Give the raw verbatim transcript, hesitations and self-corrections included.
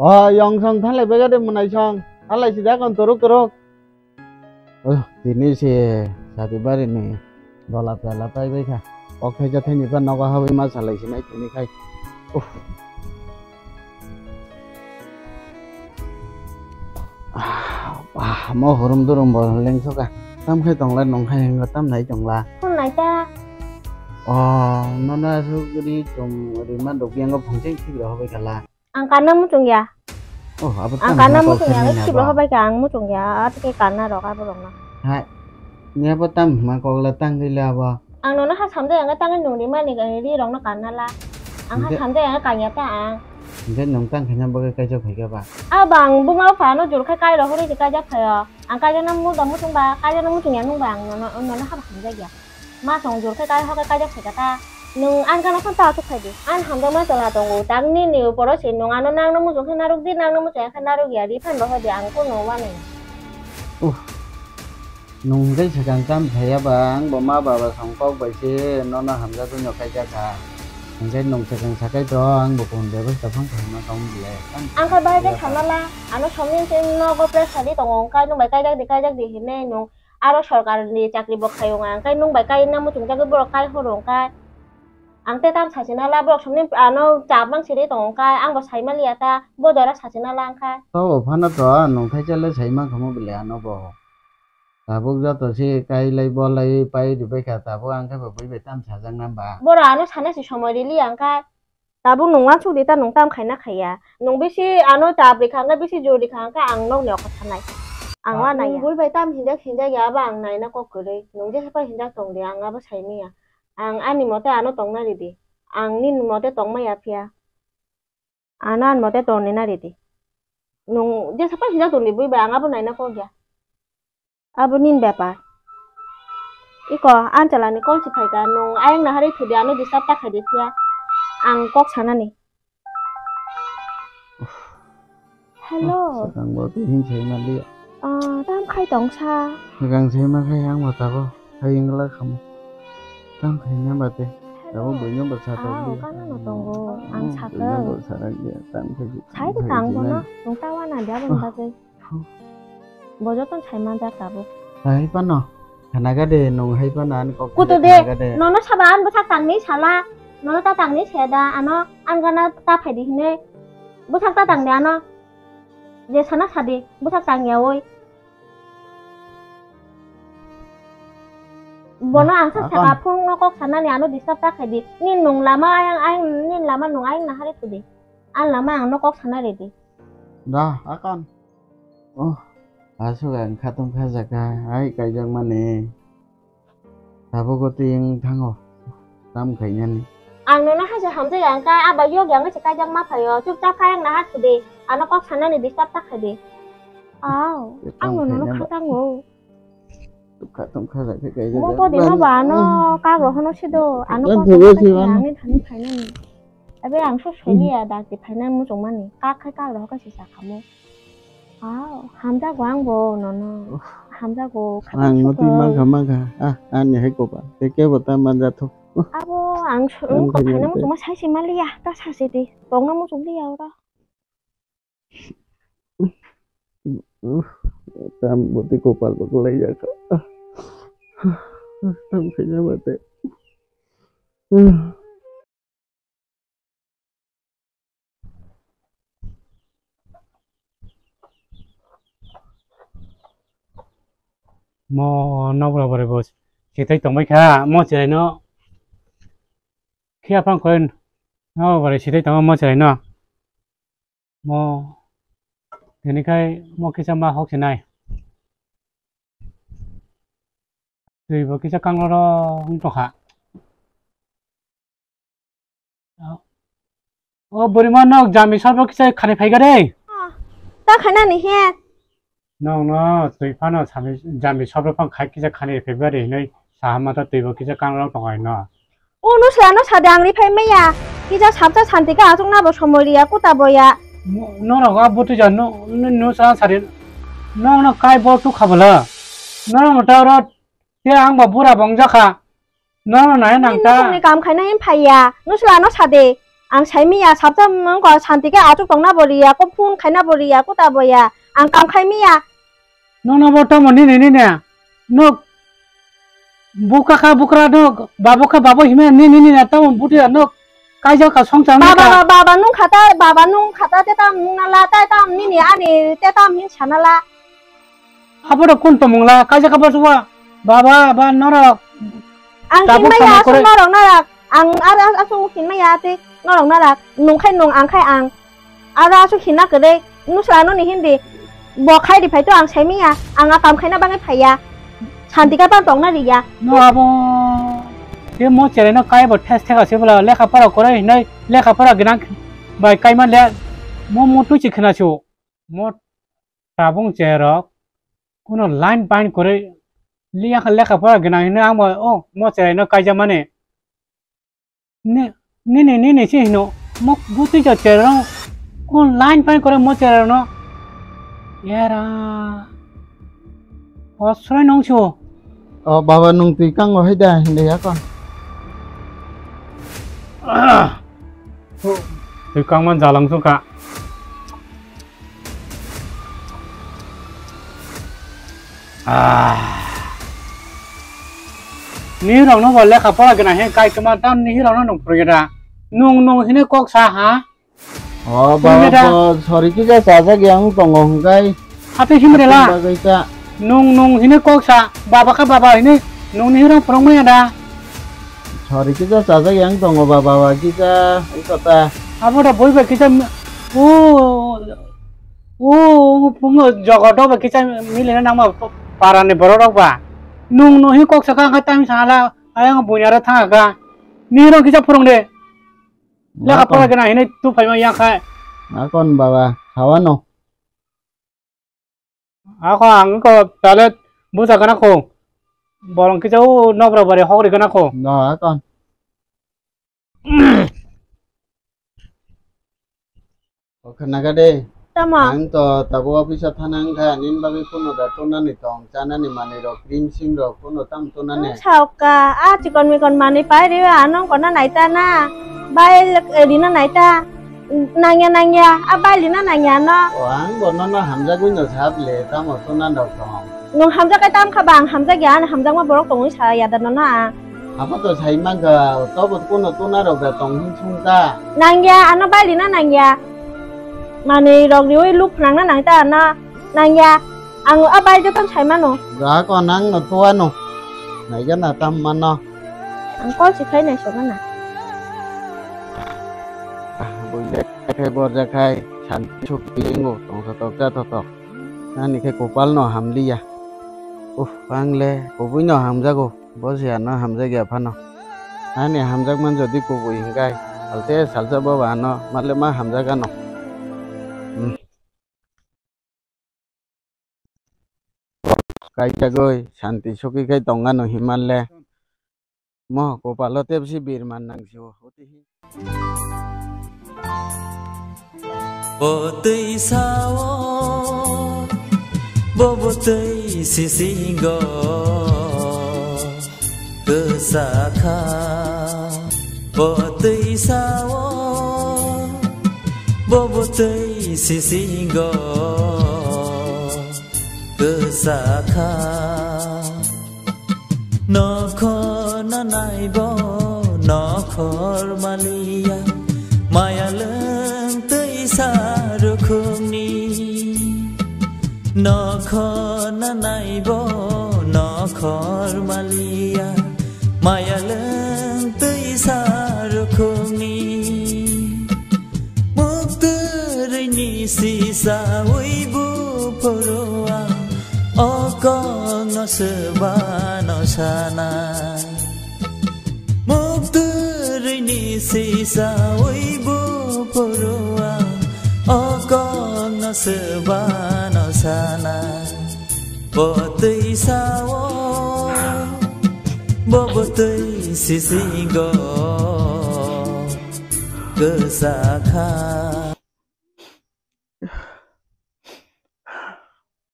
O, yong song thalai bai gade mwnai song. Thalai si da kon torok torok. Oh, tini si sati bari ni dola pela pai bai kha. Kok thai ja thai ni pa nogo hawi ma salai si nai tini khai. Uff. Ah, ah, mo hurum durum bo lengsoka. Tam khai tongla nong khai hingo tam nai tongla. Phone nai ta. Oh, nono asuk ri tum ri ma dok yang phone cheng thik rok bai khala. Ang kana muchung ya. Oh, abo Ang tang kana ma muchung ya, kok thani skip na rok ba? Bai ka ang muchung ya, atike kana rok abo rok na. Hai. Ni abo tam ma kok la tang ri la ba. Ang nono ha samde ang tang nung ri mani ga ri rok no kana la. Ang ha Nde- samde ang kanya ta ang. Nde nung tang khanya bagwi kaijak phai ka ba? Abo ang buma pha no jur khai kai rok hori kai jak phayo. Ang kai jana mu da muchung ba, kai jana muchung ya nung ba ang nono nono ha ba hamjak ya. Ma song jor khe kai hokhe kaijak phaikha ta. Nwng ani gana phano ta aswk khai di. Ani hamjakmani chwla tongo. Tak nini uporo se nwng ano nangno muchung khe narwk di, nangno muchung ya khe narwk ya di. Phano rohor di, ang kunu uanai. Uh. Nwng hwnkhe swkang kam thaiya ba, ang bo ma baba song kok bai se nono hamjagwi no kaijak kha. Hwnkhe nwng swkang sakai to, ang bo kunu bebasta phang khaima kamo belai. Ang khe bahai khe sana la, ano somni se nogo pressure di tongo, wngkha nwng bai kaijak di, kaijak di hinwi nwng. Aro sorkar ni chakri bo khai wng ang kai nwng bai kai na muchung jagwi borok kai horo wng kai. Ang te tam sachina la borok somni ano chap mang siri tong wng kai ang bo sai maliya ta bo dora sachina la wng kai. To bo phano to nwng thaisa le sai mang kha mo bile ano bo. Tabuk joto si kai lai bo lai pai ribai kha tabuk ang khe bo bui bai tam sajak na ba. Borok ano sana si somoi rili ang kai. Tabuk nwng uansuk di ta nwng tam khaina khaiya. Nwng bisi ano chap rikha hwnkhe bisi jor rikha hwnkhe ang nokni okho sanai. Ang uanaiya. Nwng bui bai tam hinjak hinjak ya abo ang naina kok kwrwi. Nwng jesa phai hinjak tong di ang abo sai manya. Ang ani mote ano tongna ridi. Ang nini mote tongmaya phiya. Ano ani mote tongna ridi. Nwng jesa phai hinjak tong di bui bai ang abo naina kok ya. Abo nini bepar. Iko, ani chwla ni call si phaikha, nwng ayang naharwi thudi, ano disturb ta khaidi phiya. Ang kok sanani. Hello. Swkang bo twi hin sai manliya. Ah, tam khai tong sa. Swkang sai ma khai ang bo tabuk. Hai wngla khamu. Tam khai na ba te. Hello. Tabuk buino bo sa tong Ah, di. Kana no tongo. Ang Hmm, sakha. Buino bo sa rak di. Tam khai di. Sai de Tam khai tang di bono. Na. Nwng ta uana di abo ni bagwi. Bo joto sai manjak tabuk. Hai pano. Khanaga de, nwng hai pano ani kok Kutu de, khanaga de. Nono saba ani bwsak tangni sala. Nono ta tangni se da, ano ani gana ta phai di hinwi. Bwsak ta tang de ano. Je sana sadi, bwsak tang ya oi. Bono ang sa Akon. Saka phone no kok sanani ano disturb ta khai di. Ni nwng lama ayang, ayang, ni lama nwng ayang nahari thudi. Ani lama ang no kok sana ridi. Da, akon. Oh, aswk ang khatung kha jaka, ai kaijak mani. Tabuk o twi wng thango, tam khainani. Ang nono haja hamjak ang kha, aba yok yang se kaijak ma phaio, chupchap kha yang naha thudi, ano kok sanani disturb ta khaidi. Aw, ang nono kha tango. Tukha tongkha jak khe kaijak. Mo to dino ba ano kak rok hono sido, ano kak rok hono sido, ani thani phainani. Ebe ang so soli ya dak di phainani muchung mani, kak khai kak rok hono si sa khamo. Aw, hamjago ang bo nono. Hamjago. Ang no twi mankha mankha. Ah, ani hai kopa. Tei kebo ta manjathok. Abo ang so-, ang wngkha phaina muchungma sai se maliya. Ta sa se di. Tongna muchung liya oro. Tam boti kopal bo kwlai jak. Tam khaina mate. Mo nokbar bore bo sitai tongbai kha, mo chwraino khiya phang koi nokbar bore sitai tongo mo chwraino. Mo tini khai mo kisa ma hok sinai. Twi bo kisa kangloro wng tongkha. O bwrwima nok jami sorbo kisa khani phaikha de. Ta khainani he. Nokno twi phano sami jami sorbo phang khai kisa khani phaiba de hinwi saha mata twi bo kisa kangloro tongo no. O no sala no sade ang ri phai maya. Kisa sabta santi ka achuk na bo somoi riya kuta boya. Norok a bwtwi ja no no sa sari. Nokno kai bo tu khabala. Norok ta oro Te ang bo bura bong jakha. Nono nai nang ta. Nini kam khaina hin phaiya. Nusla no sade. Ang saimiya, sabsa mangko santi khe achuk tongna bo riya, ko phone khaina bo riya, ko ta boya. Ang kam khaimiya. Nono bo tamo nini nini. Nok bukha kha bukra nok, babo kha babo hima nini nini tamo buti nok. Kaijak ka songchang Baba, ka. Baba nung khata, baba nung khata te tam nung nala, te tam nini ani te tam hin sanala. Abo da kun tomung la, kaijak ka basuwa. Baba, ba norok. Ang Tabuk hinmaya samung asung kore. Norok narak. Ang ar ar asung hinmaya te norok narak. Nung khai nung ang khai ang. Ar asung hinna kore. Nusra no ni hindi. Bo khai di phai to ang saimiya. Ang a kam khaina bangai phaiya. Santi ka pan tongna riya. No abo. Te mo chere no kai bo thes thega se bla lekha pora kore hinai lekha pora ginang bai kai man le mo mo tu chi khna chu. Mo tabung cherok kuno line pain kore liya lekha pora ginang hinai ang bo o mo chere no kai ja mane. Ni, nini, nini si hino. Mok butui ja cherang. Kun line pai kore mo cherang no. Yara. O sroi nong chu. O baba nung twi kang o haida hinde ya kon. Twi kang man jalang chu ka. Ah. Nihirokno bo lekha pora gana he kai kma tam nihirokno nung phurgeda. Nung nung hine kok sa ha? O baba Phurgeda. Bo sori kisa chajak yang tongo hwnkhe. Hati himrela. Bagwi ta. Nung nung hine kok sa baba kha baba hine nung nihirok phurung maya da. Sori kisa chajak yang tongo ba baba kisa ikota. Abo da boi ba kisa mi-, o, o, pungo jogoto ba kisa milina nangma parani borok rok ba. Nung nung hi kok saka kha tang sala ayang bunyara thang kha. Ni rok kisa phurung de. Lekha pora gana hine tu phaima yang kha. Akon baba, hawano. Ako ang ko tale buja kana ko. Bolong kisa u nokra bare hokri kana ko. No, ako. Oke naga de. Tama. Ang to tabo office o thana wngkha, nini bagwi kuno da tonani tong, chanani manwi rok, cream sim rok, kuno tam tonani. Sauka, a chikon mikon manwi pai riwi anong kona naita na. Bai rina naita. Nangya nangya, a bai lina nangya no. O, ang bo nono hamjagwi no sap le, tamo tuna dok tong. Nung hamjak kai tam kha ba, ang hamjak ya, ani hamjakma borok tongwi sa ya da nono ang. Abo to sai mankha, tobo kuno tuna rok da tong hin sung ta. Nangya, ano bai lina nangya. Manwi rok riwi luk phnangna nang ta ano. Nangya, ang a bai joto sai mano. Ga ko nang no tua no. Naiga na tam mano. Ang call si khai nai sokna na. Ah, buile khai borja khai, santi sukti ingo, tongsa tokja totok. Nani khe kopal no hamliya. Uff, ang le kubui no hamjago, bo se ano hamjagya phano. Ani hamjakman jodi kubui hinkai, salte salsa bo ba ano, male ma hamjagano. Hmm. Kaijagoi santi sukhi khai tongano himalle. Mo kopalo tepsi birman nangsio. Bo twi sao, bo bo twi sisingo. Kwsa kha, bo twi sao, bo bo twi sisingo. Kwsa kha, nokhor na naibo, nokhor maliya, maya lwng twi sa rukhumni. Nokhor na naibo, nokhor maliya, maya lwng twi sa rukhumni. Muktwrwini sisa wi buphuru ang, o kokno swbano sanai. Muktwrwini sisa wi buphuru ang, o kokno swbano sana. Bo twi sao, bo bo twi sisingo. Kwsa kha.